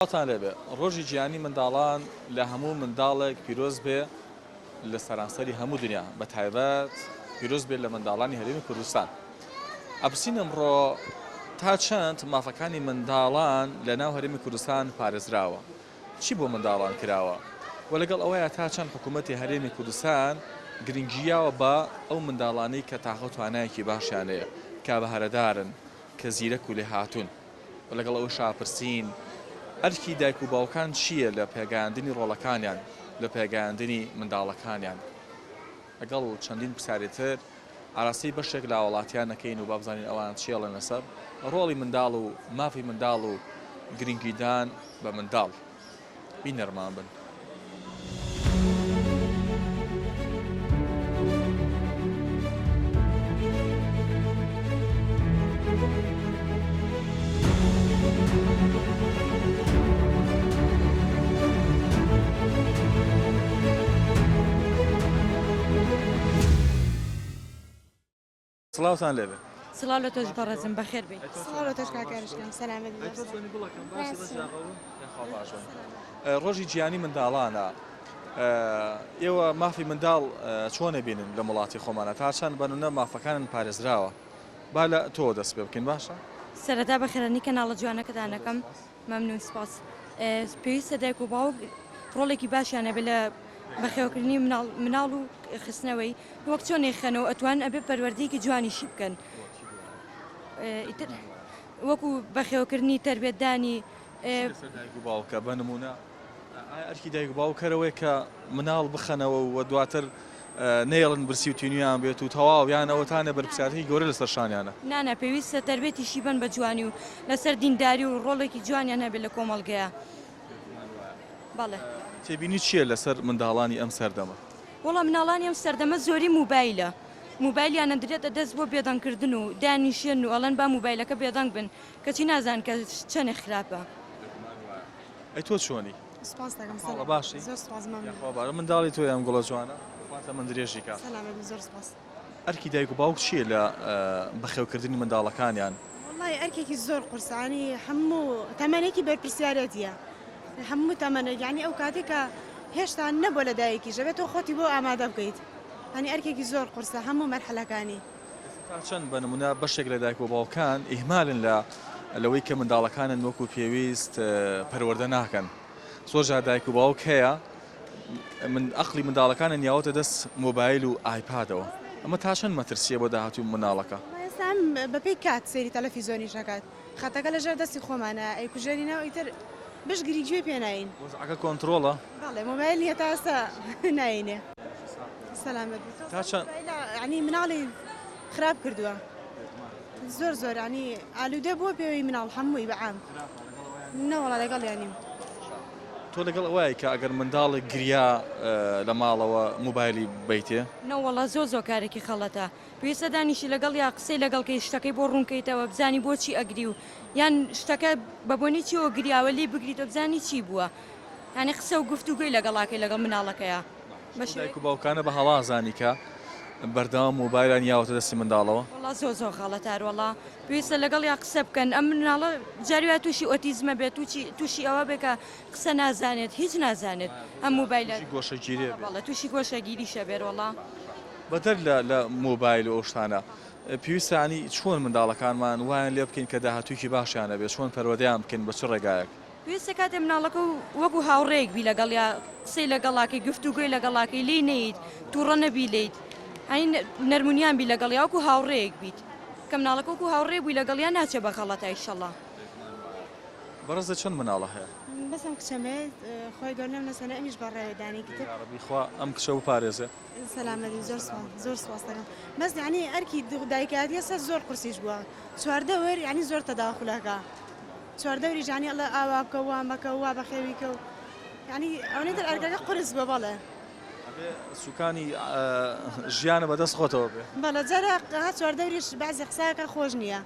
سڵاوتان لێبێ ڕۆژی جیهانی منداڵان لە هەموو منداڵێک پیرۆز بێ لە سەرانسەری هەموو دنیا بە تایبەت پیرۆز بێت لە منداڵانی هەرێمی کوردستان ئەپرسین ئەمڕۆ تا چەند مافەکانی منداڵان لە ناو هەرێمی کوردستان پارێزراوە چی بۆ منداڵان کراوە و لەگەڵ ئەوەیە تا چەند حکوومەتی هەرێمی کوردستان گرنگیاوە بە ئەو منداڵانەی کە تاقە و توانایەکی باشیان هەیە کە بەهرەدارن کە زیرەک و لێهاتوون و لەگەڵ ئەوەشا پرسین ئەرکی دایک و باوکان چییە لە پێگەیاندنی ڕۆڵەکانیان، لە پێگەیاندنی منداڵەکانیان؟ لەگەڵ چەندین پرسیاری تر ئاراستەی بەشێک لە هاوڵاتیان ئەکەین و با بزانین ئەوان چی ئەڵێن لەسەر ڕۆڵی منداڵ و مافی منداڵ و گرنگیدان بە منداڵ. بینەرمان بن. سڵاوتان لێبێ. سڵاو لە تۆش بەڕێزم بەخێر بێی. سڵاو لە تۆش کاک ئارش گیان سەلامەت بی. ڕۆژی جیهانی منداڵانە ئێوە مافی منداڵ چۆن ئەبینن لەم وڵاتی خۆمانە تا چەند بەنونە مافەکانن پارێزراوە با لە تۆوە دەست پێ بکەین باشە؟ سەرەتا بەخێرانی کەناڵە جوانەکەتان ئەکەم مەمنون سپاس پێویستە دایک و باوک ڕۆڵێکی باشیان هەبێت لە بەخێوکردنی مناڵ مناڵ و خستنەوەی وەک چۆن ئەیخەنەوە ئەتوان ئەبێ پەروەردەیەکی جوانیشی بکەن ئیتر وەکو بەخێوکردنی تەربێتدانی لەسەر دایک و باوکە بە نمونە ئایا ئەرکی دایک و باوک هەرەوەی کە مناڵ بخەنەوە و دواتر نەیەڵن برسی و تینویان بێت و تەواو یان ئەوەتانە بەرپرسیارێتی گەورە لەسەر شانیانە؟ نانا پێویستە تەربێتیشی بەن بە جوانی و لەسەر دینداری و ڕۆڵێکی جوانیان هەبێت لە کۆمەڵگەیا. بەڵێ. تێبینی چییە لەسەر منداڵانی ئەم سەردەمە؟ وەڵا مناڵانی ئەم سەردەمە زۆری موبایلە موبایلیان ئەدرێتە دەست بۆ بێدەنگ کردن و دانیشێن و ئەڵێن با موبایلەکە بێدەنگ بن کەچی نازانن کە چەنێ خراپە. بێگومان وایە. ئەی تۆ چۆنی؟ سوپاس دەکەم ماڵە باشی؟ زۆر سوپاس مەمنون. یاخوا بارە منداڵی تۆیە ئەم گوڵە جوانە خوا تەمەن درێژی کا. سەلامەت بی زۆر سوپاس. ئەرکی دایک و باوک چییە لە بەخێوکردنی منداڵەکانیان؟ وەڵای ئەرکێکی زۆر قورسە یانی هەموو تەمەنێکی بەرپرسیارێتیە هەموو تەمەنێک یانی ئەو کاتێک کە هێشتا نەبووە لە دایکیش ئەبێت تۆ خۆتی بۆ ئامادە بکەیت یانی ئەرکێکی زۆر قورسە هەموو مەرحەلەکانی. ئێستا تا چەند بە نمونە بەشێک لە دایک و باوکان ئیهمالن لە لەوەی کە منداڵەکانن وەکو پێویست پەروەردە ناکەن زۆر جار دایک و باوک هەیە من ئەقلی منداڵەکانە نیاوەتە دەست مۆبایل و ئایپادەوە ئەمە تا چەند مەترسیە بۆ داهاتووی منداڵەکە؟ ئێستا بەپێی کات سەیری تەلەفیزۆنیش ئەکات خەتەکە لەژێر دەستی خۆمانە ئەیکوژێنینەوە ئیتر بشگری گوێی پێ ناین. وەزعەکە کۆنترۆڵە؟ بەڵێ مۆبایل نیە تا ئێستا ناینێ. سەلامەت بیت. تا چەند؟ یانی مناڵی خراپ کردووە زۆر زۆر ینی ئالوودە بووە پێوەی مناڵ هەمووی بەعام نەوەڵا لەگەڵیان نیم. تۆ لەگەڵ ئەوەی کە ئەگەر منداڵێک گریا لە ماڵەوە مۆبایلی بەیتێ؟ نەوەڵا زۆر زۆر کارێکی خەڵەتە پێویستە دانیشی لەگەڵیا قسەی لەگەڵ کەی شتەکەی بۆ ڕوون کەیتەوە بزانی بۆچی ئەگری و یان شتەکە بە بۆنەی چیەوە گریاوە لێی بگریتەوە بزانی چی بووە یانی قسە و گفتوگۆی لەگەڵا کەی لەگەڵ مناڵەکەیا بە شێوەیەک دایک و باوکانە بە هەڵا زانی کە بەردەوام مۆبایلیان یاوەتە دەستی منداڵەوە؟ وەڵا زۆر زۆر غەڵەتە هەر وەڵا پێویستە لەگەڵیا قسە بکەن ئەم مناڵە جاری وایە تووشی ئۆتیزمە بێت تووشی تووشی ئەوە بێ کە قسە نازانێت هیچ نازانێت ئەم مۆبایلە تووشی گۆشەگیری بێ. بەڵێ تووشی گۆشەگیریشە بێت وەڵا. بەدەر لە لە مۆبایل و ئەو شتانە پێویستە یانی چۆن منداڵەکانمان وایان لێ بکەین کە داهاتوویەکی باشیان هەبێت چۆن پەروەردەیان بکەین بە چ ڕێگایەک؟ پێویستە کاتێ مناڵەکە وەکو هاوڕێیەک بی لەگەڵیا قسەی لەگەڵاکەی گفتوگۆی لەگەڵاکەی لێی نەیت توڕە نەبی لێیت یانی نەرمونیان بی لەگەڵیا وەکو هاوڕێیەک بیت کە مناڵەکە وەکو هاوڕێ بووی لەگەڵیا ناچێ بە غەڵەتا ئیشەڵا. بەڕێزت چەند مناڵە هەیە؟ بەس ئەم کچەم هەیە خوای گەورە لەم نەسەنە ئەمیش بەڕێوە دانێکی تر. یاڕەبی خوا ئەم کچە بپارێزێ. سەلامەت بی زۆر سوپاس زۆر سوپاس دەکەم بەس یانی ئەرکی دایکایەتی ئێستا زۆر قورسیش بووە چواردەور یانی زۆر تەداخولەکە چواردەوریش یانی ئەڵێ ئاوا بکە وا مەکە وا بەخێوی کە و یانی ئەوەنەی تر ئەرکەکە قورس بووە بەڵێ. ئەبێ سوکانی ژیانە بەدەست خۆتەوە بێ. بەڵێ جارێ ها چواردەوریش بەعزێ قسەکە خۆش نییە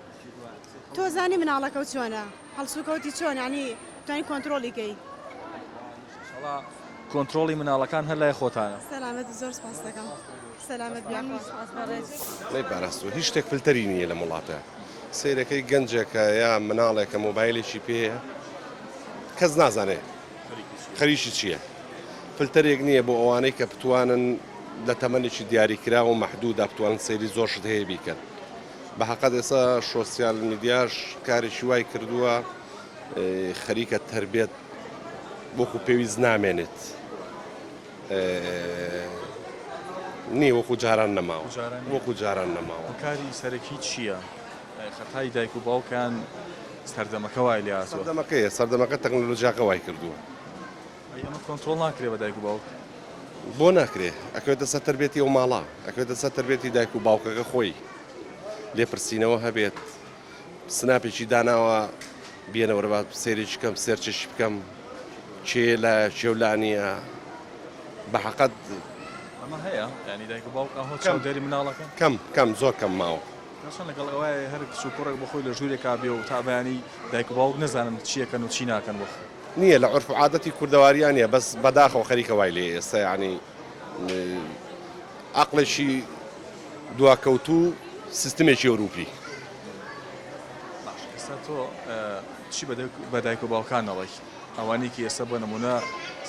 تۆ زانی مناڵەکەو چۆنە هەڵسوکەوتی چۆن یانی توانی کۆنترۆڵی کەی. ئیشەڵا کۆنترۆڵی مناڵەکان هەر لای خۆتانە. سەلامەت زۆر سوپاست دەکەم سەلامەت بی یاخوا. سوپاس بەڕێز. نەیپاراستوە هیچ شتێک فلتەری نییە لەم وڵاتە سەیرەکەی گەنجێکە یا مناڵێکە مۆبایلێکی پێیە. کەس نازانێ خەریکی چییە. فلتەرێک نییە بۆ ئەوانەی کە بتوانن لە تەمەنێکی دیاریکراو و مەحدودا بتوانن سەیری زۆر شت هەیە بیکەن. بە حەقەت ئێستا شۆسیال میدیاش کارێکی وای کردووە خەریکە تەربیەت وەکو پێویست نامێنێت. نییە وەکو جاران نەماوە. وەکو جاران نەماوە. هۆکاری سەرەکی چییە؟ خەتای دایک و باوکان سەردەمەکە وای لێ هاتووە. سەردەمەکەیە، سەردەمەکە تەکنەلۆجیاکە وای کردووە. ئەی ئەمە کۆنترۆڵ ناکرێ بە دایک و باوک؟ بۆ ناکرێ؟ ئەکەوێتە سەر تەربیەتی ئەو ماڵە، ئەکەوێتە سەر تەربیەتی دایک و باوکەکە خۆی. لێپرسینەوە هەبێت، سناپێکی داناوە بێنە وەرە با سەیرێکی کەم، سێرچێکی بکەم، کێ لایە کێ و لا نییە. بە حەقەت. ئەمە هەیە؟ یانی دایک و باوک ئەوە چاودێری مناڵەکەن؟ کەم کەم زۆر کەم ماوە. چۆن لەگەڵ ئەوەیە هەر کچ و کوڕێک بۆ خۆی لە ژوورێکا بێ و تا بەیانی دایک و باوک نەزانن چی ئەکەن و چی ناکەن بۆ خۆی. نییە لە عورف و عادەتی کوردەواریا نییە بەس بەداخەوە خەریکە وای لێ ئێستا یانی عەقڵێکی دواکەوتوو سیستمێکی ئەوروپی. باش ئێستا تۆ چی بە دایک و باوکان ئەڵێی؟ ئەوانەی کە ئێستا بۆ نموونە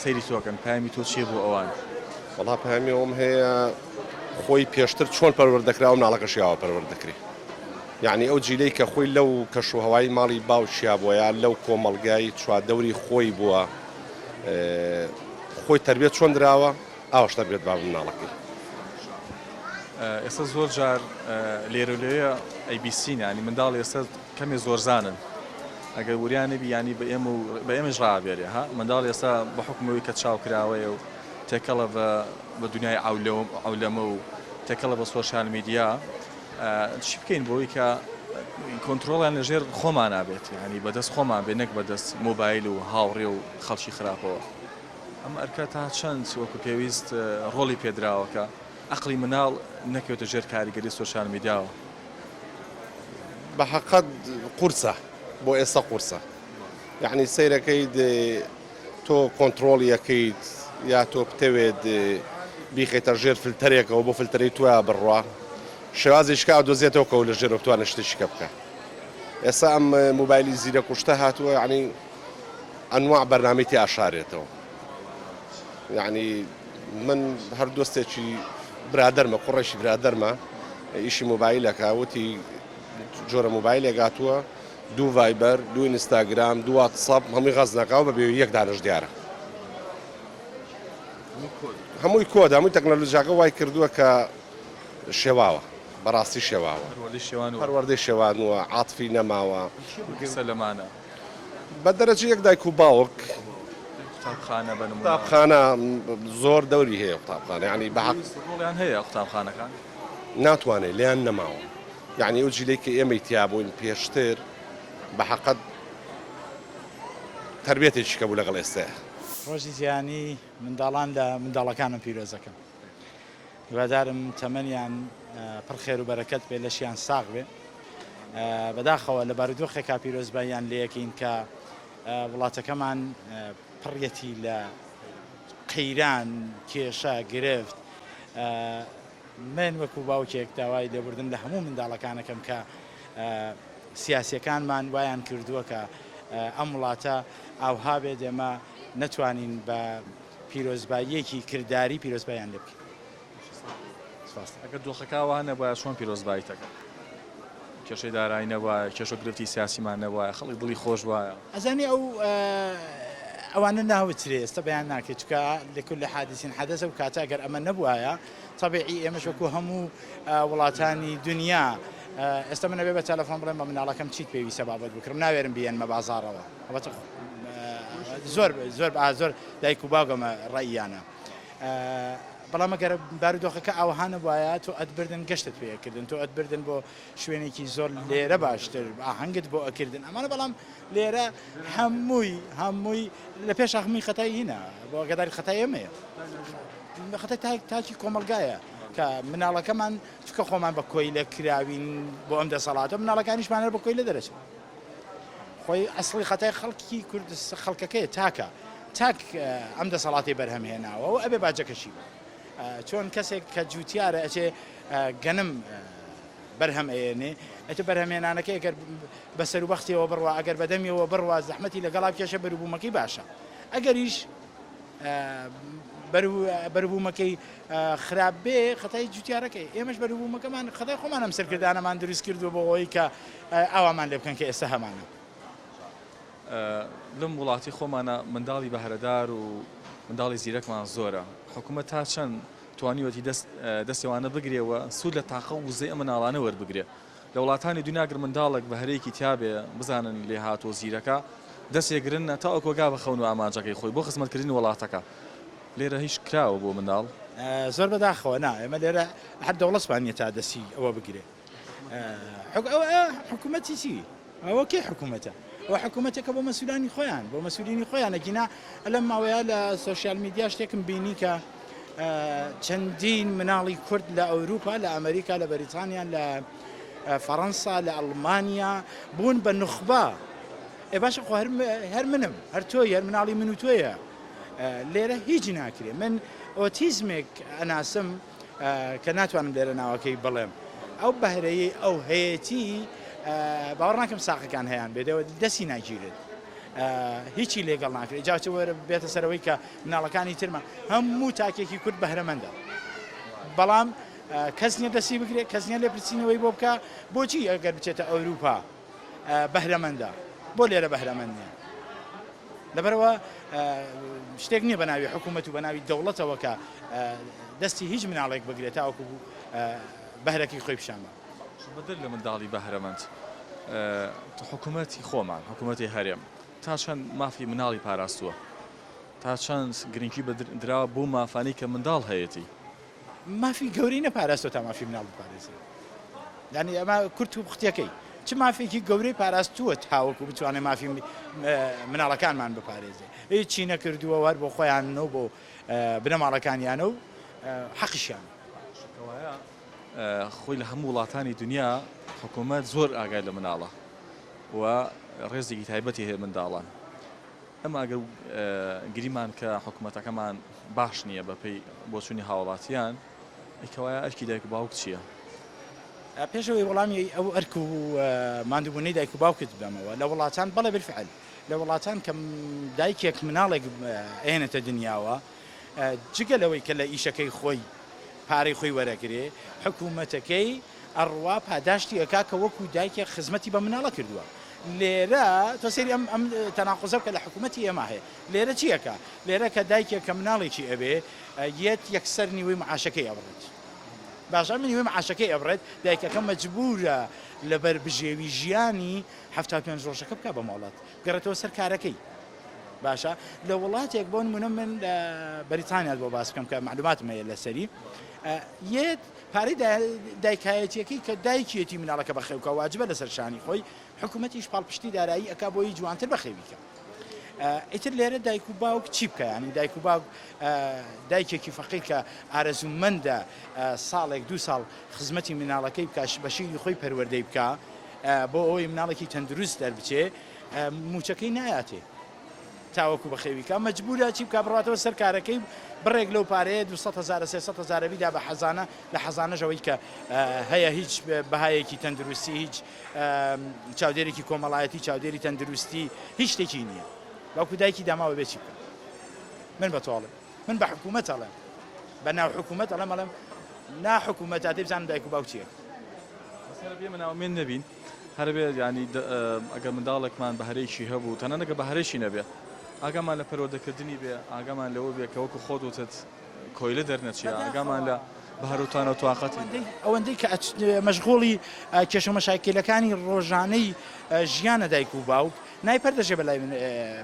سەیری تۆ ئەکەن پەیامی تۆ چییە بۆ ئەوان؟ وەڵا پەیامی ئەوەم هەیە خۆی پێشتر چۆن پەروەردە کراوە مناڵەکەشی ئاوا پەروەردە دەکرێ یعنی ئەو جیلەی کە خۆی لەو کەش و هەوای ماڵی باوکیا بووە یا لەو کۆمەڵگای چواردەوری خۆی بووە خۆی تربیەت چۆن دراوە ئاوش تربیەت با مناڵەکەی. ئێستا زۆر جار لێرە لەوێ ئەیبیسین ینی منداڵ ئێستا کەمێ زۆرزانن ئەگەر وریا نەبی یانی بە ئێمە و بە ئێمەش ڕابێرێ ها منداڵ ئێستا بە حوکمەوەی کە چاو کراوەیە و تێکەڵە بە بە دنیای عەولەمە و تێکەڵە بە سۆشیال میدیا چی بکەین بۆی کە کۆنترۆڵیان لەژێر خۆمانا بێت یانی بەدەست خۆمان بێت نەک بەدەست مۆبایل و هاوڕێ و خەڵکی خراپەوە ئەم ئەرکە تا چەند وەکو پێویست ڕۆڵی پێدراوە کە ئەقڵی مناڵ نەکەوێتە ژێر کاریگەری سۆشیال میدیاوە؟ بە حەقەت قورسە بۆ ئێستا قورسە یعنی سەیرەکەیت تۆ کۆنتترۆڵی یەکەیت یا تۆ بتەوێت بیخیتە ژێر فلتەرێکەوە بۆ فلتەری تویا بڕوا شێوازی شکا دۆزێتەوە کە لە ژێر بتوانێت شتێکی کە بکە ئێستا ئەم مۆبایلی زیرە کوشتە هاتووە یعنی ئەنواع بەرنامەی تیا ئەشارێتەوە یعنی من هەر دۆستێکی برادەرمە کوڕێکی برادەرمە ئیشی مۆبایلەکە وتی جۆرە مۆبایلێک هاتووە دوو ڤایبەر دوو ئینستاگرام دوو واتساپ هەمووی غەز نەکاو بە بێ یەک دانش دیارە هەمووی کۆد هەمووی تەکنەلۆژیاکە وای کردووە کە شێواوە بەڕاستی شێواوە پەروەردەی شێوانوە عاتفی نەماوە لەمانە بە دەرەجە یەک دایک و باوک. قوتابخانە بە نموونە. قوتابخانە زۆر دەوری هەیە قوتابخانە یانی بە حەق. ڕۆڵیان هەیە قوتابخانەکان؟ ناتوانێ لێیان نەماوە یانی ئەو جیلەی کە ئێمەی تیا بووین پێشتر بە حەقەت تەربیەتێکی کە بوو لەگەڵ ئێستەیە. ڕۆژی جیهانی منداڵان لە منداڵەکانم پیرۆزەکەم. هیوادارم تەمەنیان پڕ خێر و بەرەکەت بێ لەشیان ساغ بێ بەداخەوە لە بارودۆخێکا پیرۆزباییان لەکەین کە وڵاتەکەمان پڕیەتی لە قەیران کێشە گرفت من وەکو باوکێک داوای لێبوردن لە هەموو منداڵەکانەکەم کە سیاسەکانمان وایان کردووە کە ئەم وڵاتە ئاوها بێت ئێمە نەتوانین بە پیرۆزباییەکی کرداری پیرۆزباییان لێ بکەین. سپاس. ئەگەر دۆخەکە وا نەبوایە چۆن پیرۆزباییت ئەکرد؟ کێشەی دارایی نەبوایە، کێشە و گرفتی سیاسیمان نەبوایە، خەڵک دڵی خۆش بوایە. ئەزانی ئەو ئەوانە ناوترێ ئێستا بەیان ناکرێت چونکە لکل حادث حدث ئەو کاتە ئەگەر ئەمە نەبوایە تەبیعی ئێمەش وەکو هەموو وڵاتانی دنیا ئێستا من ئەبێ بە تەلەفۆن بڵێم بە مناڵەکەم چیت پێویستە با بۆت بکڕم ناوێرم بیێنمە بازاڕەوە ئەوەتە زۆر زۆر زۆر دایک و باوکەمە ڕێیانە بەڵام ئەگەر بارودۆخەکە ئاوها نەبوایە تۆ ئەتبردن گەشتت پێکردن تۆ ئەتبردن بۆ شوێنێکی زۆر لێرە باشتر ئاهەنگت بۆ ئەکردن ئەمانە بەڵام لێرە هەمووی هەمووی لە پێش هەمووی خەتای هینە بۆ گەداری خەتای ئێمەیە خەتای تاک تاکی کۆمەلگایە کە مناڵەکەمان چکە خۆمان بە کۆیلە کراوین بۆ ئەم دەسەڵاتە مناڵەکانیشمان هەر بە کۆیلە دەرەچن خۆی ئەسڵی خەتای خەڵکی کوردست خەڵکەکەیە تاکە تاک ئەم دەسەڵاتی بەرهەم هێناوە و ئەبێ باجەکەشی بە چۆن کەسێک کە جوتیارە ئەچێ گەنم. بەرهەم ئەیەنێ ئەتە بەرهەمێنانەکەی ئەگەر بە سەروبەختیەوە بڕوا ئەگەر بەدەمیەوە بڕوا زەحمەتی لەگەڵا بکێشە بەروبوومەکەی باشە ئەگەریش بەروبوومەکەی خراپ بێ خەتای جوتیارەکەی ئێمەش بەروبوومەکەمان خەتای خۆمان ئەم سەرکردانەمان دروست کردووە بۆ ئەوەی کە ئاوامان لێ بکەن کە ئێستا هەمانە. لەم وڵاتی خۆمانە منداڵی بەهرەدار و منداڵی زیرەکمان زۆرە حکوومەت تا چەند توانیوەتی دەست دەستی ئەوانە بگرێ و سوود لە تاقە و وزەی ئەم منداڵانە وەربگرێ لە وڵاتانی دونیا گەر منداڵێک بەهرەیەکی تیابێ بزانن لێهاتوو و زیرەکە دەستێگرن تاوەکو گا بە خەون و ئامانجەکەی خۆی بۆ خزمەتکردنی وڵاتەکە لێرە هیچ کراوە بۆ منداڵ؟ زۆر بەداخەوە نا ئێمە لێرە هەر دەوڵەتمان نیە تا دەستی ئەوە بگرێ حکوومەتی چی ئەوە کێ حکوومەتە ئەوە حکوومەتێکە بۆ مەسولانی خۆیان بۆ مەسولینی خۆیانە گینا لەم ماوەیە لە سۆشیال میدیا شتێکم بینی کە چەندین مناڵی کورد لە ئەوروپا لە ئەمریکا لە بەریتانیا لە فەڕەنسا لە ئەڵمانیا بوون بە نوخبە ئێ باشە خۆ هەر منم هەر تۆی هەر مناڵی من و تۆیە لێرە هیچ ناکرێ من ئۆتیزمێک ئەناسم کە ناتوانم لێرە ناوەکەی بڵێم ئەو بەهرەیەی ئەو هەیەتی باوەڕ ناکەم ساقەکان هەیان بێتەوە دەستی ناگیرێت هیچی لێگەڵ ناکرێت جا چ وەرە بێتە سەرەوەی کە مناڵەکانی ترمە هەموو تاکێکی کورد بەهرەمەندە بەڵام کەس نییە دەستی بگرێت کەس نییە لێپرسینەوەی بۆ بکە بۆچی ئەگەر بچێتە ئەوروپا بەهرەمەندە بۆ لێرە بەهرەمەند نییە لەبەرئەوە شتێک نییە بە ناوی حکوومەت و بە ناوی دەوڵەتەوە کە دەستی هیچ مناڵێک بگرێت تاوەکو بەهرەکەی خۆی پیشان بە. بەدەر لە منداڵی بەهرەمەند، حکوومەتی خۆمان، حکوومەتی هەرێم تا چەند مافی مناڵی پاراستووە؟ تا چەند گرنگی بە دراوە بەو مافانەی کە منداڵ هەیەتی؟ مافی گەورەی نەپاراستوە تا مافی مناڵ بپارێزێ یانی ئەمە کورت و پوختەکەی چ مافێکی گەورەی پاراستووە تاوەکو بتوانێت مافی مناڵەکانمان بپارێزێ هیچی نەکردووە هەر بۆ خۆیان و بۆ بنەماڵەکانیانە و حەقیشیان. کەوایە خۆی لە هەموو وڵاتانی دنیا حکوومەت زۆر ئاگای لە مناڵە و ڕێزێکی تایبەتی هەیە منداڵان. ئەمە ئەگەر گریمان کە حکومەتەکەمان باش نییە بەپێی بۆچوونی هاوڵاتیان، ئەی کەوایە ئەرکی دایک و باوک چییە؟ پێش ئەوەی وەڵامی ئەو ئەرک و ماندووبوونەی دایک و باوکت بدەمەوە، لە وڵاتان بەڵێ بالفعل لە وڵاتان کە دایکێک مناڵێک ئەهێنێتە دنیاوە جگە لەوەی کە لە ئیشەکەی خۆی پارەی خۆی وەرەگرێ حکوومەتەکەی ئەڕوا پاداشتی ئەکا کە وەکو دایکێک خزمەتی بە مناڵە کردووە لێرە تۆ سەیری ئەم ئەم تەناقوزە بکە لە حکوومەتی ئێمە هەیە لێرە چی ئەکا لێرە کە دایکێک کە مناڵێکی ئەبێ یەت یەکسەر نیوەی معاشەکەی ئەبڕێت باشە ئەم نیوەی معاشەکەی ئەبڕێت دایکەکە مەجبورە لەبەر بژێوی ژیانی 75 ڕۆژەکە بکا بە مۆڵەت بگەڕێتەوە سەر کارەکەی باشە لە وڵاتێک بۆ نمونە من لە بەریتانیات بۆ باس بکەم کە معلوماتم هەیە لەسەری یەت پارەی دایکایەتیەکەی کە دایکیەتی مناڵەکە بەخێوکا واجبە لەسەر شانی خۆی حکومەتیش پاڵپشتی دارایی ئەکا بۆی جوانتر بەخێوی کە ئیتر لێرە دایک و باوک چی بکە ینی دایک و باوک دایکێکی فەقیر کە ئارەزوومەندە ساڵێک دو ساڵ خزمەتی مناڵەکەی بکە بە شیری خۆی پەروەردەی بکە بۆ ئەوەی مناڵێکی تەندروست دەربچێ موچەکەی نایاتێ تاوەکو بەخێوی کا مەجبورە چی بکا بڕاتەوە سەر کارەکەی بڕێک لەو پارەیە 200 هەزارە 300 هەزارە بیدا بە حەزانە لە حەزانەش ئەوەی کە هەیە هیچ بەهایەکی تەندروستی هیچ چاودێرێکی کۆمەڵایەتی چاودێری تەندروستی هیچ شتێکی نییە باوکو دایکی داماوە بێ چی بکە من بە تۆڵم من بە حکوومەت ئەڵێم بە ناو حکوومەت ئەڵێم ئەڵێم نا حکوومەت ئادەی بزانم دایک و باوک چییە بێمە ناومێن نەبین هەربێ یانی ئەگەر منداڵێکمان بەهرەیەکی هەبوو تەنانەت ئەگەر بەهرەیشی نەبێ ئاگامان لە پەروەردەکردنی بێ ئاگامان لەوە بێ کە وەکو خۆت وتت کۆیلە دەرنەچێ ئاگامان لە بەهرە و توانا و تاقەتی بێ. ئەوەندەی کە مەشغوڵی کێشە و مەشاکیلەکانی ڕۆژانەی ژیانە دایک و باوک نایپەردەژێ بەلای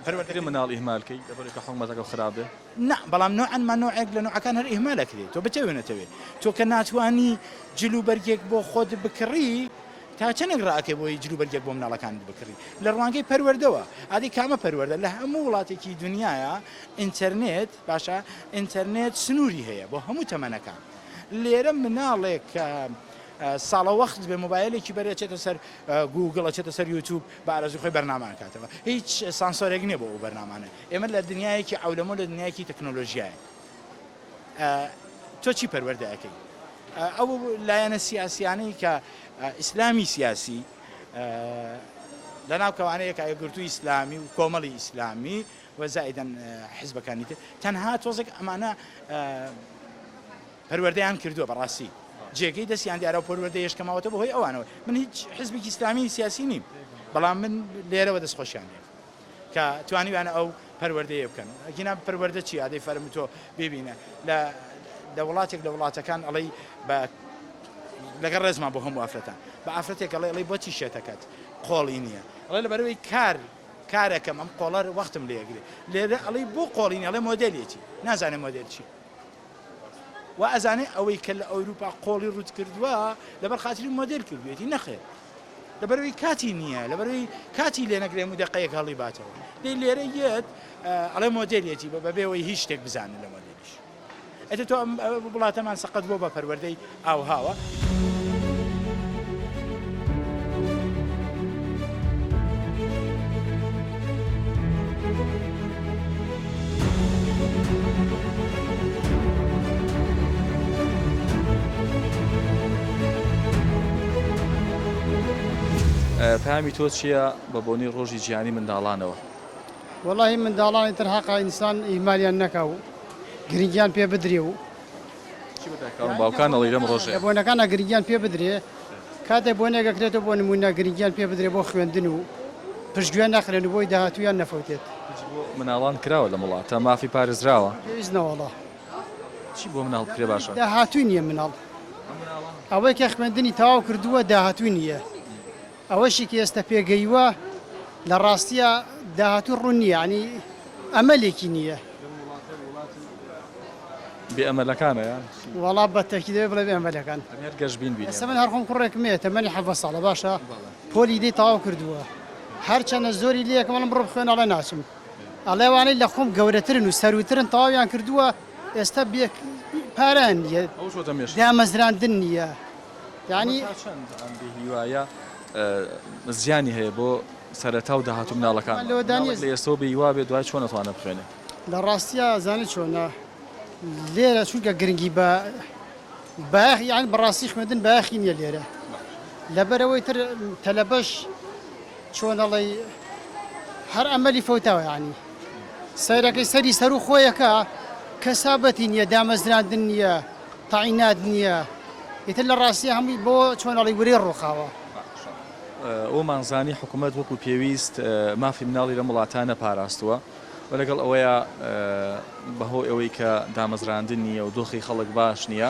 پەروەردەکردنی. مناڵ ئیهمال کەی لەبەرئەوەی کە حکومەتەکە خراپ بێ؟ نا بەڵام نوعەن ما نوعێک لە نوعەکان هەر ئیهمال ئەکرێ تۆ بتەوێ نەتەوێ تۆ کە ناتوانی جل و بەرگێک بۆ خۆت بکڕی تا چەندێک ڕائەکەی بۆی جل و بەرگێک بۆ مناڵەکانت بکڕی لە ڕوانگەی پەروەردەوە ئادی کامە پەروەردە لە هەموو وڵاتێکی دنیایا ئینتەرنێت باشە ئینتەرنێت سنووری هەیە بۆ هەموو تەمەنەکان لێرە مناڵێک کە ساڵەوەخت بێ مۆبایلێکی بەرێ چێتە سەر گوگڵ ئەچێتە سەر یوتیوب بە ئارەزوی خۆی بەرنامە ئەکاتەوە هیچ سانسۆرێک نییە بۆ ئەو بەرنامانە ئێمە لە دنیایەکی عەولەمە و لە دنیایەکی تەکنۆلۆژیایە تۆ چی پەروەردە ئەکەی ئەو لایەنە سیاسیانەی کە. ئیسلامی سیاسی لەناو کەوانەیەکا یەکگرتووی ئیسلامی و کۆمەڵی ئیسلامی و زائیدەن حیزبەکانی تر تەنها تۆزێک ئەمانە پەروەردەیان کردووە بەڕاستی جێگەی دەستیان دیارە و پەروەردەیەش کە ماوەتە بەهۆی ئەوانەوە من هیچ حزبێکی ئیسلامی سیاسی نیم بەڵام من لێرەوە دەستخۆشیان لێ کە توانیویانە ئەو پەروەردەیە بکەن ئەگینا پەروەردە چی ئادەی فەرم تۆ ببینە لە لە وڵاتێک لە وڵاتەکان ئەڵێی بە لەگەڵ ڕێزمان بۆ هەموو ئافرەتان بە ئافرەتێک ئەڵێ ئەڵێ بۆچی شێتەکەت قۆڵی نییە ئەڵێ لەبەرەوەی کار کارەکەم ئەم قۆڵەر وەختم لێگرێ لێرە ئەڵێ بۆ قۆڵی نیە ئەڵێ مۆدێلێکی نازانێ مۆدێل چی وا ئەزانێ ئەوەی کە لە ئەوروپا قۆڵی ڕوت کردووە لەبەر خاتری مۆدێل کردوێتی نەخێر لەبەرەوەی کاتی نییە لەبەرەوەی کاتی لێ نەگرێ و دەقەیەک هەڵی باتەوە دەی لێرە یەت ئەڵێ مۆدێلێتی بە بەبێەوەی هیچ شتێک بزانن لە مۆدێلیش ئەتە تۆ ئەم وڵاتەمان سەقەت بۆ بە پەروەردەی ئاوهاوە. پەیامی تۆ چییە بە بۆنەی ڕۆژی جیهانی منداڵانەوە؟ وەڵاهی منداڵانی تر هەقە ئینسان ئیهمالیان نەکا و گرنگیان پێ بدرێ و چی بە دایکان و باوکان ئەڵێی لەم ڕۆژەیە؟ لە بۆنەکانا گرنگیان پێ بدرێ کاتێ بۆنێک ئەکرێتەوە بۆ نموونە گرنگیان پێ بدرێ بۆ خوێندن و پشتگوێ نەخرێن و بۆی داهاتوویان نەفەوتێت. هیچ بۆ مناڵان کراوە لەم وڵاتە؟ مافی پارێزراوە؟ پێویست نەوەڵا. چی بۆ مناڵ بکرێ باشە؟ داهاتووی نییە مناڵ. ئەوەی کە خوێندنی تەواو کردووە داهاتووی نییە. ئەوەشی کە ئێستا پێگەیوە لە ڕاستیا داهاتوو ڕوون نییە یانی ئەمەلێکی نییە. بێ ئەمەلەکانە یان چی؟ وەڵا بە تەکی دەبێ بڵێ بێ ئەمەلەکان. ئەمێ هەر گەشبین بین ئێستا من هەر خۆم کوڕێکم هەیە تەمەنی 17 ساڵە باشە پۆلی دەی تەواو کردووە هەرچەنە زۆری لێ یەکەم ئەڵێم بڕۆ بخوێنە ئەڵێ ناچم ئەڵێ ئەوانەی لە خۆم گەورەترن و سەرووترن تەواویان کردووە ئێستا بێ پارەیان نییە ئەو چۆتە مێشکت؟ دامەزراندن نییە یانی. تا چەند ئەم بێ هیوایە زیانی هەیە بۆ سەرەتا و داهاتوو مناڵەکانمان؟ مناڵێک لە ئێستەوە بێ هیوا بێت دوای چۆن ئەتوانێت بخوێنێ؟ لە ڕاستیا زانی چۆنە لێرە چونکە گرنگی بە بایەخ یان بەڕاستی خوێندن بایەخی نییە لێرە لەبەرەوەی تر تەلەبەش چۆنەڵی هەر ئەمەلی فەوتاوە یانی سەیرەکەی سەری سەر و خۆیەکە کەسابەتی نییە دامەزراندن نییە تەعینات نییە ئیتر لە ڕاستیا هەمووی بۆ چۆن ئەڵێی ورەی ڕووخاوە. ئەوەمان زانی حکومەت وەکو پێویست مافی مناڵی لەم وڵاتە نەپاراستووە و لەگەڵ ئەوەیا بەهۆی ئەوەی کە دامەزراندن نییە و دۆخی خەڵک باش نییە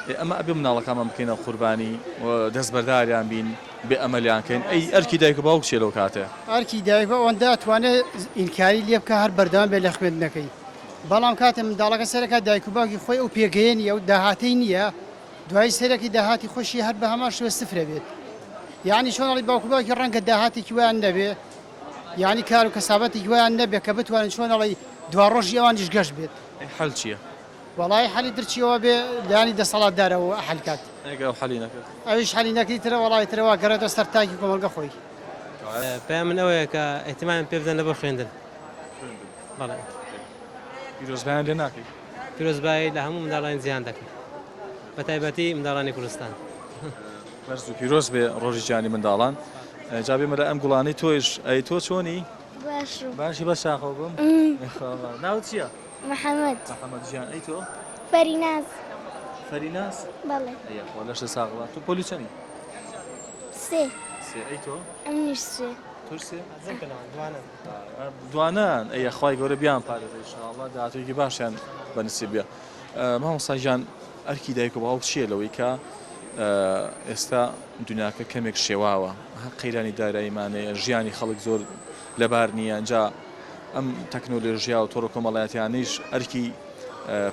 ئێ ئەمە ئەبێ مناڵەکانمان بکەینە قوربانی و دەستبەرداریان بین بێ ئەمەلیان کەین ئەی ئەرکی دایک و باوک چییە لەو کاتەیا؟ ئەرکی دایک ئەوەندە ئەتوانێ ئینکاری لێ بکا هەر بەردەوام بێ لە خوێندنەکەی بەڵام کاتێ منداڵەکە سەیرەکات دایک و باوکی خۆی ئەو پێگەیە نیە ئەو داهاتەی نیە دوایی سەیرەکی داهاتی خۆشی هەر بە هەمان شێوە سفرە بێت یعنی چۆن ئەڵی باوک و باوکی ڕەنگە داهاتێکی وایان نەبێ یعنی کار و کەسابەتێکی وایان نەبێ کە بتوانن چۆن ئەڵی دواڕۆژی ئەوانیش گەش بێت. ئەی حەل چیە؟ وەڵایی حەلی تر چیەوە بێ لایەنی دەسەڵاتدارەوە حەل کات. ئەگەر ئەو حەلی نەکرد؟ ئەویش حەلی نەکرد ترە وەڵایی ترە وا گەڕێتەوە سەر تاکی کۆمەڵگە خۆی. پەیام من ئەوەیە کە ئیهتیمامیان پێ بدەن لەبۆ خوێندن. بەڵێ. پیرۆزبایان لێ ناکەی؟ پیرۆزبایی لە هەموو منداڵانی جیهان دەکەم بە تایبەتی منداڵانی کوردستان. بەرز و پیرۆز بێ ڕۆژی جیهانی منداڵان. جا بێمە لای ئەم گوڵانەی تۆیش. ئەی تۆ چۆنی؟ باشم. باشی بەس چاخەو بم؟ ناوت چییە؟ محەمەد. محەمەد گیان ئەی تۆ؟ فەریناز. فەریناز؟ بەڵێ. ئەی یاخوا لەشت ساغ بات. تۆ پۆلی چەنی؟ سێ. سێ ئەی تۆ؟ ئەمنیش سێ. تۆش سێ؟ دوانان ئەی خوای گەورە بیان پارێزێ ان شاء الله داهاتوویەکی باشیان بە نسیب بێ. مامۆستا گیان ئەرکی دایک و باوک چییە لەوەی کە ئێستا دنیاکە کەمێک شێواوە قەیرانی داراییمانەیە ژیانی خەڵک زۆر لەبار نییە ئینجا ئەم تەکنۆلۆژیا و تۆڕە کۆمەڵایەتیانەیش ئەرکی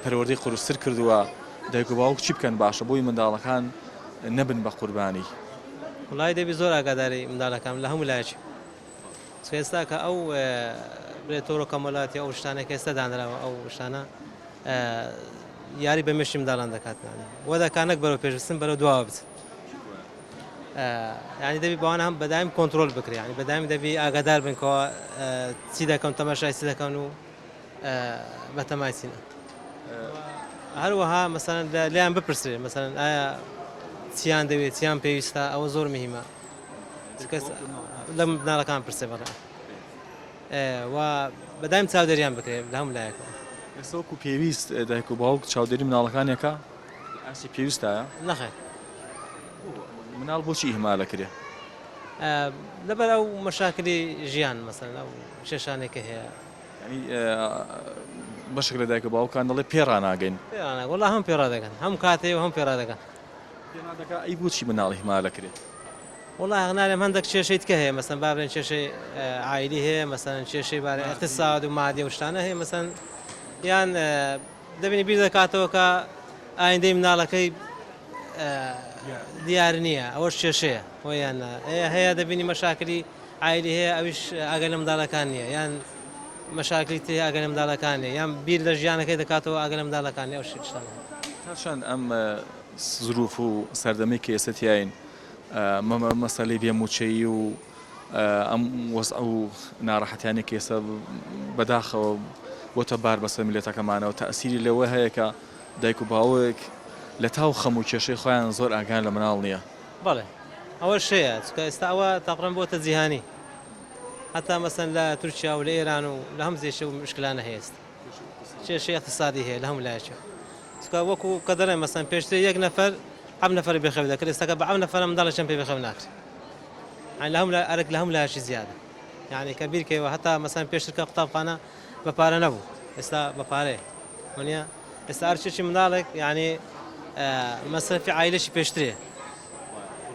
پەروەردەی قورستر کردووە دایک و باوک چی بکەن باشە بۆی منداڵەکان نەبن بە قوربانی؟ وەڵایی دەبی زۆر ئاگاداری منداڵەکان لە هەموو لایەکی چونکە ئێستا کە ئەو بڵێ تۆڕە کۆمەڵاتی ئەو شتانە کە ئێستا دانراوە ئەو شتانە یاری بە مێشکی منداڵان دەکات وە دەکات نەک بەرەو پێش بچن بەرەو دواوە بچن یعنی دەبی بەوان هەم بەدایم کۆنترۆل بکرێ یعنی بەدایم دەبی ئاگادار بن کەەوە چی دەکەن تەماشای چی دەکەن و بەتەمای چینە هەروەها مەسەن لیان بپرسرێ مەسەن ئایا. چیان دەوێت چیان پێویستە ئەوە زۆر مهمە لە مناڵەکان پرسێ بەڵێ و بەدایم چاودێریان بکرێت لە هەموو لایەکەوە. ئێستا وەکو پێویست دایک و باوک چاودێری مناڵەکانیەکە ئاستی پێویستایە؟ نەخێر. مناڵ بۆچی ئیهمال ئەکرێ؟ لەبەر ئەو مەشاکلی ژیان مەسەلەن ئەو کێشانەی کە هەیە. یانی بەشێک لە دایک و باوکان دەڵێ پێ ڕاناگەین. پێ ڕاناگەن وەڵا هەم پێ ڕادەگەن هەم کاتێ و هەم پێ ڕادەگەن. پێ ڕادەگا ئەی بۆچی مناڵ ئیهمال ئەکرێ؟ وەڵا هەق نارێم هەندەک کێشەی تکە هەیە مەسەن با بڵێن کێشەی عایلی هەیە مەسەن کێشەی بارێ اقتصاد و مادی و شتانە هەیە مەسەن یان دەبینی بیر دەکاتەوە کە ئایندەی مناڵەکەی دیار نییە ئەوەش کێشەیە ویان هەیە دەبینی مەشاکلی عایلی هەیە ئەویش ئاگای لە منداڵەکان نییە یان مەشاکلی تر ئاگای لە منداڵەکان نییە یان بیر لە ژیانەکەی دەکاتەوە ئاگای لە منداڵەکان نییە ئەو شتانە. تا چەند ئەم زروف و سەردەمەی کە ئێستا تیاین مەسەلەی بێ مووچەیی و ئەم وەزع و ناڕەحەتیانەی کە ئێستا بەداخەوە بۆتە بار بەسەر میللەتەکەمانەوە تەئسیری لەوە هەیە کە دایک و باوک لە تاو خەم و کێشەی خۆیان زۆر ئاگایان لە مناڵ نییە. بەڵێ ئەوەش هەیە چونکە ئێستا ئەوە تەقریبەن بۆتە جیهانی هەتا مەسەن لە تورکیا و لە ئێران و لە هەم زێشە و مشکلانە هەیە ئێستا کێشەی اقتصادی هەیە لە هەموو لایەکەوە چونکە وەکو کە دەڵێن مەسەن پێشتر یەک نەفەر عەم نەفەری بێخەوی دەکرد ئێستاکە بە عەم نەفەرە منداڵێکیان پێ بێخەو ناکرێت یانی لە هەموو لای ئەرک لە هەموو لایەکی زیادە یانی کە بیرکەیەوە هەتا مەسەن پێشتر کە قوتابخانە بە پارە نەبوو ئێستا بە پارەیە وەنیە ئێستا ئەرچێکی منداڵێک یانی مەسرەفی عایلەشی پێشترێ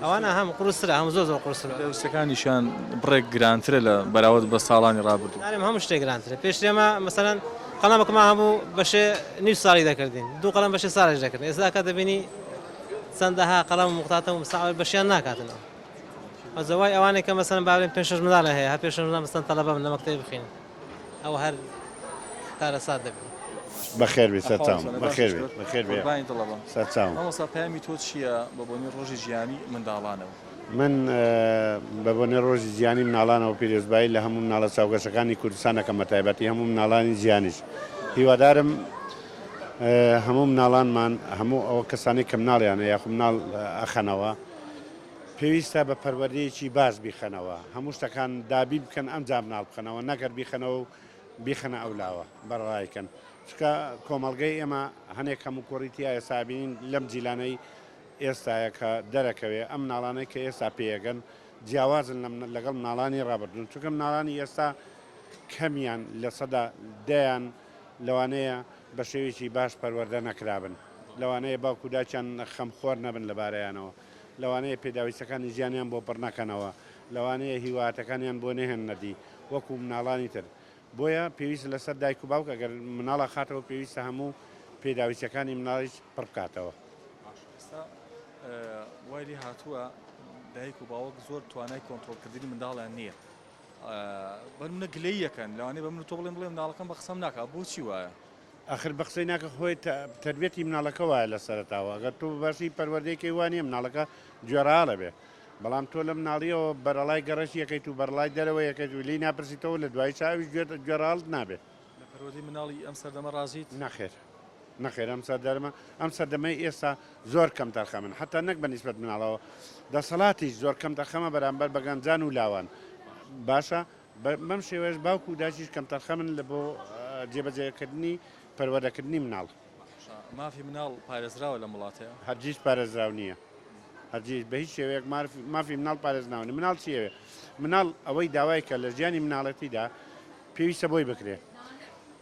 ئەوانە هەم قورسترە هەم زۆر زۆر قورسترە. پێداویستیەکانیشیان بڕێک گرانترە لە بەراورد بە ساڵانی ڕابردوو. نارێم هەموو شتێک گرانترە پێشتر ئێمە مەسەلەن قەڵەمێکمان هەبوو بەشێ نیو ساڵی دەکردین دوو قەڵەم بەشێ ساڵێک دەکردین ئێستا کە دەبینی چەندەها قەڵەم و مقتاتە و مساوی بەشیان ناکاتنەوە ئەوجا وای ئەوانەی کە مەسەلەن با بڵێین پێنج شەش منداڵیان هەیە هەر پێنج شەش منداڵ مەسەلەن تەلەبە بن لە مەکتەبی بخوێنن ئەوە هەر کارەسات دەبێت. بەخێر بێی سەرچاوم بەخێر بێی بەخێر بێی قوربانی دڵە بم. سەرچاوم. مامۆستا پەیامی تۆ چییە بە بۆنەی ڕۆژی جیهانی منداڵانەوە؟ من بە بۆنەی ڕۆژی جیهانی مناڵانەوە پیرۆزبایی لە هەموو مناڵە چاوگەشەکانی کوردستان ئەکەم بە تایبەتی هەموو مناڵانی جیهانیش هیوادارم هەموو مناڵانمان هەموو ئەوە کەسانەی کە مناڵیان هەیە یاخود مناڵ ئەخەنەوە پێویستە بە پەروەردەیەکی باش بیخەنەوە، هەموو شتەکان دابین بکەن ئەمجا مناڵ بخەنەوە، نەک هەر بیخەنەوە و بیخەنە ئەو لاوە بەرەڵای کەن، چونکە کۆمەڵگەی ئێمە هەنێک کەموکوڕی تیایە ئێستا ئەبینین لەم جیلانەی ئێستایە کە دەرەکەوێ ئەم مناڵانەی کە ئێستا پێیەگەن جیاوازن لەگەڵ مناڵانی ڕابردوون، چونکە مناڵانی ئێستا کەمیان 10%یان لەوانەیە بە شێوەیەکی باش پەروەردە نەکرابن، لەوانەیە باوک و دایکیان خەمخۆر نەبن لەبارەیانەوە. لەوانەیە پێداویستەکانی ژیانیان بۆ پڕ نەکەنەوە، لەوانەیە هیواتەکانیان بۆ نەهێننە دی وەکو مناڵانی تر، بۆیە پێویستە لەسەر دایک و باوک ئەگەر مناڵ ئەخاتەوە پێویستە هەموو پێداویستیەکانی مناڵیش پڕ بکاتەوە. باشە ئێستا وای لێ هاتووە دایک و باوک زۆر توانای کۆنتڕۆڵکردنی منداڵیان نییە بە نمونە گلەیی ئەکەن لەوانەیە بە من و تۆ بڵێن بڵێ مناڵەکەم بە قسەم ناکا بۆچی وایە؟ ئاخر بە قسەی ناکە خۆی تەربیەتی مناڵەکە وایە لە سەرەتاوە ئەگەر تۆ بە باشی پەروەردەی کەی وانیە مناڵەکە گوێڕایەڵ ئەبێ بەڵام تۆ لە مناڵیەوە بەرەڵای گەڕەکی ئەکەیت و بەرەڵای دەرەوەی ئەکەیت و لێی ناپرسیتەوە لە دواییشا ئەویش گوێڕایەڵت نابێ. لە پەروەردەی مناڵی ئەم سەردەمە ڕازیت؟ نەخێر نەخێر ئەم سەردەمە ئەم سەردەمەی ئێستا زۆر کەمتەرخەمن حەتا نەک بە نیسبەت مناڵەوە دەسەڵاتیش زۆر کەمتەرخەمە بەرامبەر بە گەنجان و لاوان باشە بەم شێوەیەش باوک و دایکیش کەمتەرخەمن لە بۆ جێبەجێکردنی پەروەردەکردنی مناڵ. مافی مناڵ پارێزراوە لەم وڵاتەیا؟ هەرگیز پارێزراو نییە. هەرگیز بە هیچ شێوەیەک مافی مناڵ پارێزراو نییە. مناڵ چی ئەوێ؟ مناڵ ئەوەی داوای کە لە ژیانی مناڵێتیدا پێویستە بۆی بکرێ.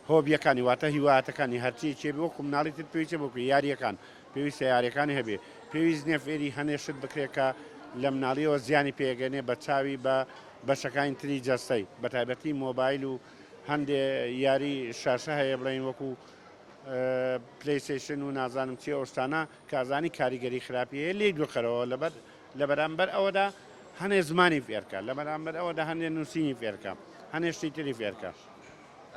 هۆبیەکانی واتە هیوایەتەکانی هەرچیەکی هەبێ وەکو مناڵی تر پێویستە بۆ بکرێ. یارییەکان پێویستە یارییەکانی هەبێ. پێویست نییە فێری هەنێ شت بکرێ کە لە مناڵیەوە زیانی پێگەنێ بە چاوی بە بەشەکانی تری جەستەی، بەتایبەتی مۆبایل و هەندێ یاری شاشە هەیە بڵێین وەکو پلەیستەیشن و نازانم چی ئەو شتانە کە ئەزانی کاریگەری خراپی هەیە لێی دوورخەرەوە لەبەر لە بەرامبەر ئەوەدا هەنێ زمانی فێرکە لە بەرامبەر ئەوەدا هەندێ نووسینی فێرکە هەنێ شتی تری فێرکە.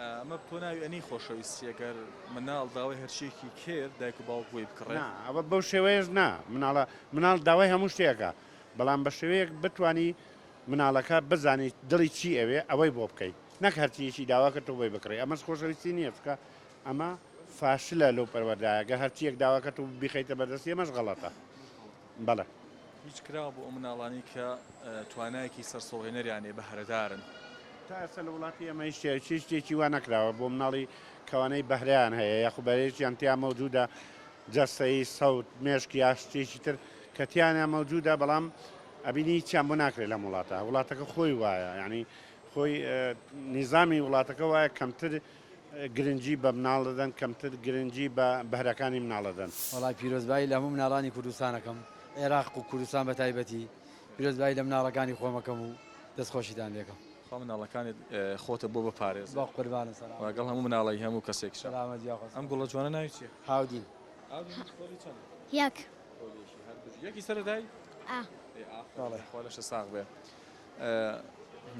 ئەمە تۆ ناوی ئەنێی خۆشەویستی گەر مناڵ داوای هەرچیەکی کرد دایک و باوک بۆی بکڕێ؟ نا ئەوە بەو شێوەیەش نا مناڵە مناڵ داوای هەموو شتێکە بەڵام بە شێوەیەک بتوانی مناڵەکە بزانی دڵی چی ئەوێ ئەوەی بۆ بکەی نەک هەرچیەکی داوا کرد تۆ بۆی بکڕی ئەمەش خۆشەویستی نییە چونکە ئەمە فاشلە لەو پەروەردایە گەر هەرچیەک داوا کرد تۆ بیخەیتە بەردەستی ئەمەش غەڵەتە. بەڵێ. هیچ کراوە بۆ ئەو مناڵانەی کە توانایەکی سەرسوڕهێنەریان هەیە بەهرەدارن؟ تا ئێستا لە وڵاتی ئێمە هیچ هیچ شتێکی وا نەکراوە بۆ مناڵی کەوانەی بەهرەیان هەیە یاخو بەهرەیەکیان تیا مەوجودە جەستەیی سەوت مێشک یا شتێکی تر کە تیانە مەوجودە بەڵام ئەبینی هیچیان بۆ ناکرێت لەم وڵاتە وڵاتەکە خۆی وایە یعنی خۆی نیزامی وڵاتەکە وایە کەمتر گرنگی بە مناڵ دەدەن کەمتر گرنگی بە بەهرەکانی مناڵ دەدەن. وەڵای پیرۆزبایی لە هەموو مناڵانی کوردستان ئەکەم عێراق و کوردستان بە تایبەتی پیرۆزبایی لە مناڵەکانی خۆم ئەکەم و دەست خۆشیتان لێکەم. خوا مناڵەکانت خۆتە بۆ بپارێزێ. بە قوربانت سەلامەت. وەگەڵ هەموو مناڵی هەموو کەسێکیشا. سەلامەت یاخوا. ئەم گوڵە جوانە ناوی چیە؟ هاودین. هاودین پۆلی چەندە؟ یەک. پۆلی یەکی هەر بژی. یەکی سەرەتایی؟ ئا. ئێ ئافەرین خوا لەشت ساغ بێ.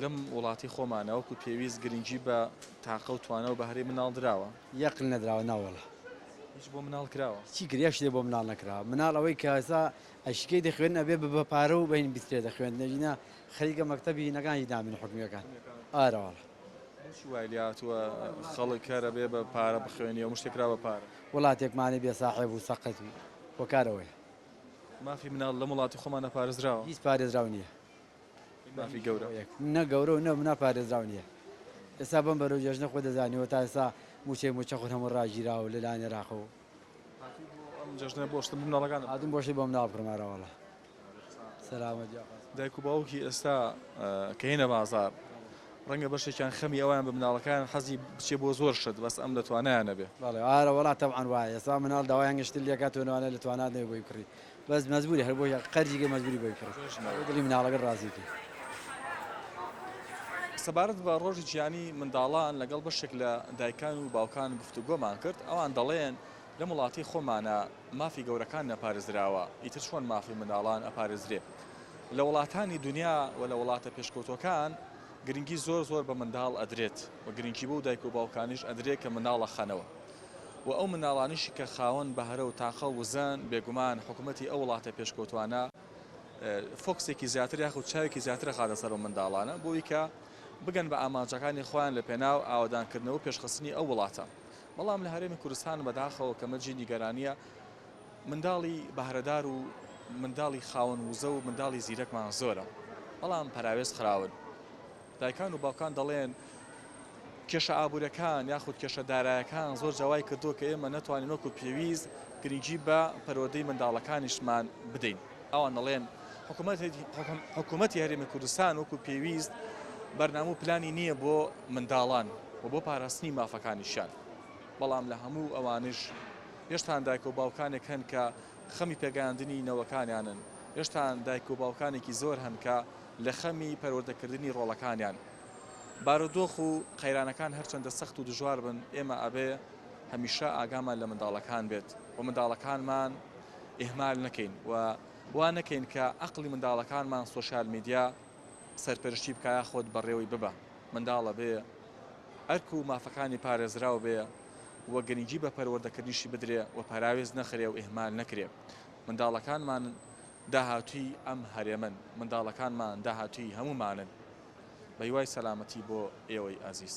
لەم وڵاتی خۆمانە وەکو پێویست گرنگی بە تاقە و توانا و بەهرەی مناڵ دراوە؟ یەقل نەدراوە ناوەڵا. هیچ بۆ مناڵ کراوە؟ چی کرد یەک شتێ بۆ مناڵ نەکراوە مناڵ ئەوەی کە ئێستا ئەشکەی دەخوێنن ئەبێ بە بە پارە و بەین بیترێ دەخوێندن ئەگینا خەریکە مەکتەبی هینەکانیش نامێنن حکومیەکان ئارەوەڵا. بۆچی وای لێهاتووە خەڵک هەر ئەبێ بە پارە بخوێنی و شتێک کرا بە پارە؟ وڵاتێکمانە بێ ساحێب و سەقەت و هۆکار ئەوەیە. مافی مناڵ لەم وڵاتی خۆمانە پارێزراوە؟ هیچ پارێزراو نییە. مافی گەورە. نە گەورە و نە منا پارێزراو نییە. ئێستا بەم بەرەو جێژنە خۆ دەزانیەوە تا ئێستا مووچەی مووچەخۆر هەموو ڕاگیراوە لە لایەن عێراقەوە. هاتووی بۆ ئەم جەژنە بۆ شتە بۆ مناڵەکانت؟ هاتووم بۆ شتێک بۆ مناڵ بکڕم ئارەوەڵا. سەلامەت یاخوا. دایک و باوکی ئێستا کە یەنە بازاڕ ڕەنگە بەشێکیان خەمی ئەوەیان بە مناڵەکانیان حەزی بچێ بۆ زۆر شت بەس ئەم لە توانایان نەبێ. بەڵێ ئارەوەڵا تەبعەن وایە ئێستا مناڵ داوای هەنگە شتت لێکا تۆ لەوانەیە لە توانات نەبێ بۆی بکڕی بەس مەجبوری هەر بۆی قەرزی کەی مەجبوری بۆی بکڕی ئەوەی دڵی مناڵەکەت ڕازی کەی. سەبارەت بە ڕۆژی جیهانی منداڵان لەگەڵ بەشێک لە دایکان و باوکان گفتوگۆمان کرد، ئەوان دەڵێن لەم وڵاتەی خۆمانا مافی گەورەکان نەپارێزراوە ئیتر چۆن مافی منداڵان ئەپارێزرێ؟ لە وڵاتانی دونیا و لە وڵاتە پێشکەوتوەکان گرنگی زۆر زۆر بە منداڵ ئەدرێت و گرنگی بەو دایک و باوکانیش ئەدرێ کە منداڵ ئەخەنەوە. و ئەو منداڵانیشی کە خاوەن بەهرە و تاقە و وزەن، بێگومان حکومەتی ئەو وڵاتە پێشکەوتوانە فۆکسێکی زیاتر یاخود چاوێکی زیاتر ئەخاتە سەر ئەو منداڵانە بۆ ئەوەی کە بگەن بە ئامانجەکانی خۆیان لە پێناو ئاوەدانکردنەوە و پێشخستنی ئەو وڵاتە. بەڵام لە هەرێمی کوردستان بەداخەوە کە مەرجی نیگەرانییە منداڵی بەهرەدار و منداڵی خاوەن وزە و منداڵی زیرەکمان زۆرە بەڵام پەراوێز خراون. دایکان و باوکان دەڵێن، کێشە ئابوورەکان یاخود کێشە دارایەکان زۆر جار وای کردووە کە ئێمە نەتوانین وەکو پێویست گرنگی بە پەروەردەی منداڵەکانیشمان بدەین. ئەوان دەڵێن، حکومەتی هەرێمی کوردستان وەکو پێویست بەرنامە و پلانی نییە بۆ منداڵان و بۆ پاراستنی مافەکانیشیان. بەڵام لە هەموو ئەوانش هێشتان دایک و باوکانێک هەن کە خەمی پێگەیاندنی نەوەکانیانن، هێشتان دایک و باوکانێکی زۆر هەن کە لە خەمی پەروەردەکردنی ڕۆڵەکانیان. بارودۆخ و قەیرانەکان هەرچەندە سەخت و دژوار بن، ئێمە ئەبێ هەمیشە ئاگامان لە منداڵەکان بێت و منداڵەکانمان ئیهمال نەکەین و وا نەکەین کە عەقڵی منداڵەکانمان سۆشیال میدیا سەرپەرشتی بکا یاخود بەڕێوەی ببا. منداڵ ئەبێ ئەرک و مافەکانی پارێزراو بێ و گرنگی بە پەروەردەکردنیشی بدرێ و پەراوێز نەخرێ و ئیهمال نەکرێ. منداڵەکانمان داهاتووی ئەم هەرێمەن، منداڵەکانمان داهاتووی هەموومانن. بە هیوای سەلامەتی بۆ ئێوەی ئازیز.